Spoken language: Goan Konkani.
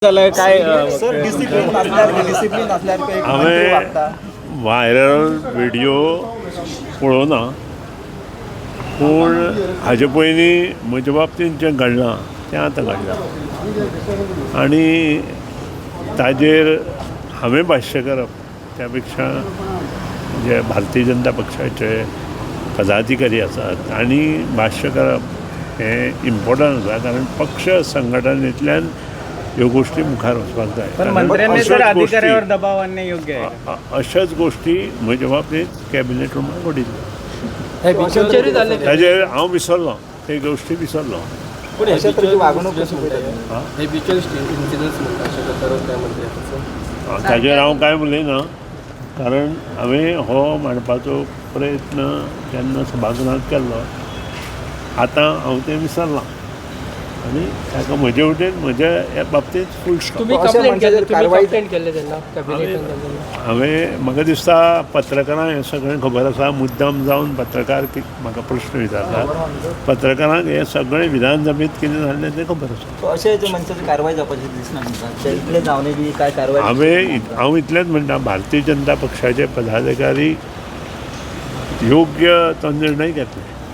जालें काय? सर, डिसिप्लीन असल्यार, डिसिप्लीन असल्यार एक मंत्री वागता. हांवें व्हायरल व्हिडियो पळोवना, पूण हाजे पयलीं म्हजे बाबतींत जें घडलां तें आतां घडलां आनी ताजेर हांवें भाश्य करप त्या पेक्षा जे भारतीय जनता पक्षाचे पदाधिकारी आसात तांणी भाश्य करप हें इम्पॉर्टंट आसा, कारण पक्ष संघटनेंतल्यान ह्यो गोश्टी मुखार वचपाक जाय. पण कारण मंत्र्यांनी सर अश्योच अधिकाऱ्यावर गोश्टी दबाव आणणे योग्य आहे का? अश्याच गोश्टी म्हज्या बाबतींत कॅबिनेट रुमांत घडिल्ल्यो. तुमचेरूय जाल्ले. ताजेर हांव विसरलो, ते गोश्टी विसरलो. पूण अशा तरेची वागणूक कशी पळयता? हॅबिच्युअल इन्सिडन्स म्हणटा, अशें करता काय मंत्र्याचो? ताजेर हांव कांय उलयना, कारण हांवें हो मांडपाचो प्रयत्न जेन्ना सभागृहांत केल्लो, आतां हांव तें विसरलां आनी ताका म्हजे वटेन म्हज्या ह्या बाबतींत फूल स्टॉप. तुम्ही अशा कंप्लेंट मनशाचेर केल्ले, तुम्ही कारवाई- कंप्लेंट केल्ले तेन्ना कॅबिनेटान तेन्ना? हांवें, म्हाका दिसता पत्रकारांक हें सगळें खबर आसा. मुद्दाम जावन पत्रकार म्हाका प्रश्न विचारतात. पत्रकारांक हें सगळें विधानसभेंत कितें जाल्लें तें खबर आसा. सो अशे जे मनशाची कारवाय जावपाची दिसना तुमकां? ते इतले जावनय बी काय कारवाय? हांव इतलेंच म्हणटा, भारतीय जनता पक्षाचे पदाधिकारी योग्य तो निर्णय घेतले.